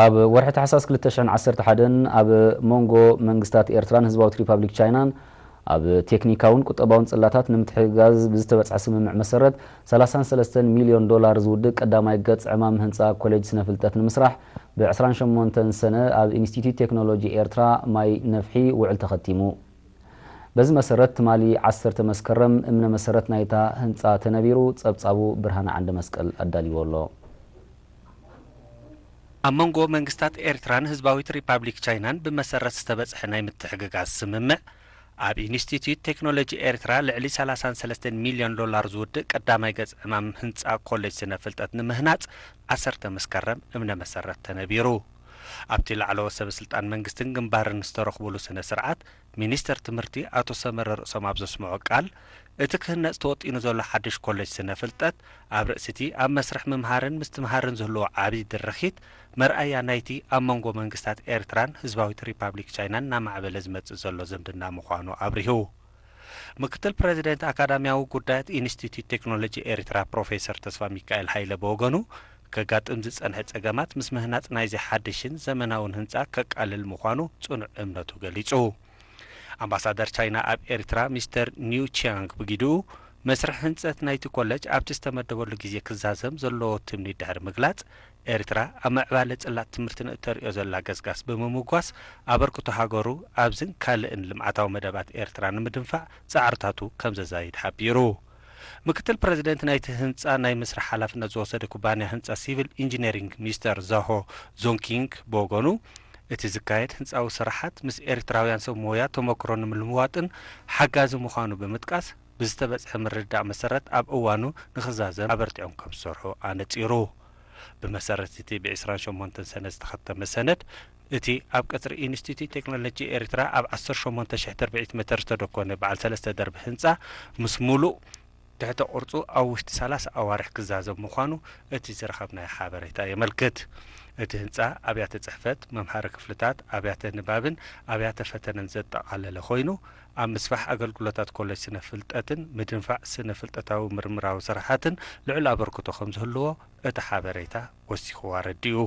ኣብ ወርሒ ታሕሳስ ክልተ ሽሕን ዓሰርተ ሓደን ኣብ መንጎ መንግስታት ኤርትራን ህዝባዊት ሪፓብሊክ ቻይናን ኣብ ቴክኒካውን ቁጠባውን ጽላታት ንምትሕግጋዝ ብዝተበጽሐ ስምምዕ መሰረት፣ ሰላሳን ሰለስተን ሚልዮን ዶላር ዝውድእ ቀዳማይ ገጽ ዕማም ህንጻ ኮሌጅ ስነ ፍልጠት ንምስራሕ፣ ብ ዕስራን ሸሞንተን ሰነ ኣብ ኢንስቲትዩት ቴክኖሎጂ ኤርትራ ማይ ነፍሒ ውዕል ተኸቲሙ። በዚ መሰረት፣ ትማሊ ዓሰርተ መስከረም እምነ መሰረት ናይታ ህንጻ ተነቢሩ። ጸብጻቡ ብርሃነ ዓንደ መስቀል ኣዳልይዎ ኣሎ። ኣብ መንጎ መንግስታት ኤርትራን ህዝባዊት ሪፓብሊክ ቻይናን ብመሰረት ዝተበጽሐ ናይ ምትሕግጋዝ ስምምዕ፣ ኣብ ኢንስቲትዩት ቴክኖሎጂ ኤርትራ ልዕሊ ሰላሳን ሰለስተን ሚልዮን ዶላር ዝውድእ ቀዳማይ ገጽ ዕማም ህንጻ ኮሌጅ ስነ ፍልጠት ንምህናጽ ዓሰርተ መስከረም እምነ መሰረት ተነቢሩ። ኣብቲ ላዕለዎት ሰበ ስልጣን መንግስትን ግንባርን ዝተረኽቡሉ ስነ ስርዓት፣ ሚኒስተር ትምህርቲ ኣቶ ሰመረ ርእሶም ኣብ ዘስምዖ ቃል፣ እቲ ክህነጽ ተወጢኑ ዘሎ ሓድሽ ኮሌጅ ስነ ፍልጠት፣ ኣብ ርእሲ እቲ ኣብ መስርሕ ምምሃርን ምስትምሃርን ዝህልዎ ዓቢ ድርኺት፣ መርኣያ ናይቲ ኣብ መንጎ መንግስታት ኤርትራን ህዝባዊት ሪፓብሊክ ቻይናን እናማዕበለ ዝመጽእ ዘሎ ዝምድና ምዃኑ ኣብሪሁ። ምክትል ፕረዚደንት ኣካዳሚያዊ ጉዳያት ኢንስቲትዩት ቴክኖሎጂ ኤርትራ ፕሮፌሰር ተስፋ ሚካኤል ሃይለ ብወገኑ፣ ከጋጥም ዝጸንሐ ጸገማት ምስ ምህናጽ ናይዚ ሓድሽን ዘመናውን ህንጻ ከቃልል ምዃኑ ጽኑዕ እምነቱ ገሊጹ። ኣምባሳደር ቻይና ኣብ ኤርትራ ሚስተር ኒው ቺያንግ ብግድኡ፣ መስርሕ ህንጸት ናይቲ ኮለጅ ኣብቲ ዝተመደበሉ ግዜ ክዛዘም ዘለዎ ትምኒት ድሕሪ ምግላጽ፣ ኤርትራ ኣብ ምዕባለ ጽላት ትምህርቲ ንእተርእዮ ዘላ ገስጋስ ብምምጓስ፣ ኣበርክቶ ሃገሩ ኣብዝን ካልእን ልምዓታዊ መደባት ኤርትራ ንምድንፋዕ ጻዕርታቱ ከም ዘዛይድ ሓቢሩ። ምክትል ፕረዚደንት ናይቲ ህንጻ ናይ ምስራሕ ሓላፍነት ዝወሰደ ኩባንያ ህንጻ ሲቪል ኢንጂነሪንግ ሚስተር ዛሆ ዞንኪንግ ብወገኑ፣ እቲ ዝካየድ ህንጻዊ ስራሓት ምስ ኤርትራውያን ሰብ ሞያ ተመክሮ ንምልውዋጥን ሓጋዚ ምዃኑ ብምጥቃስ፣ ብዝተበጽሐ ምርድዳእ መሰረት ኣብ እዋኑ ንኽዛዘም ኣበርቲዖም ከም ዝሰርሑ ኣነጺሩ። ብመሰረት እቲ ብ ዕስራን ሸሞንተን ሰነ ዝተኸተመ ሰነድ፣ እቲ ኣብ ቀጽሪ ኢንስቲትዩት ቴክኖሎጂ ኤርትራ ኣብ ዓሰርተ ሸሞንተ ሽሕ ትርብዒት ሜተር ዝተደኮነ በዓል ሰለስተ ደርቢ ህንጻ፣ ምስ ሙሉእ ትሕተ ቅርጹ ኣብ ውሽጢ ሰላሳ ኣዋርሕ ክዛዘም ምዃኑ እቲ ዝረኸብናዮ ሓበሬታ የመልክት። እቲ ህንጻ ኣብያተ ጽሕፈት፣ መምሃሪ ክፍልታት፣ ኣብያተ ንባብን ኣብያተ ፈተነን ዘጠቓለለ ኮይኑ፣ ኣብ ምስፋሕ ኣገልግሎታት ኮሌጅ ስነ ፍልጠትን ምድንፋዕ ስነ ፍልጠታዊ ምርምራዊ ስራሓትን ልዑል ኣበርክቶ ከም ዝህልዎ እቲ ሓበሬታ ወሲኹ ኣረዲኡ።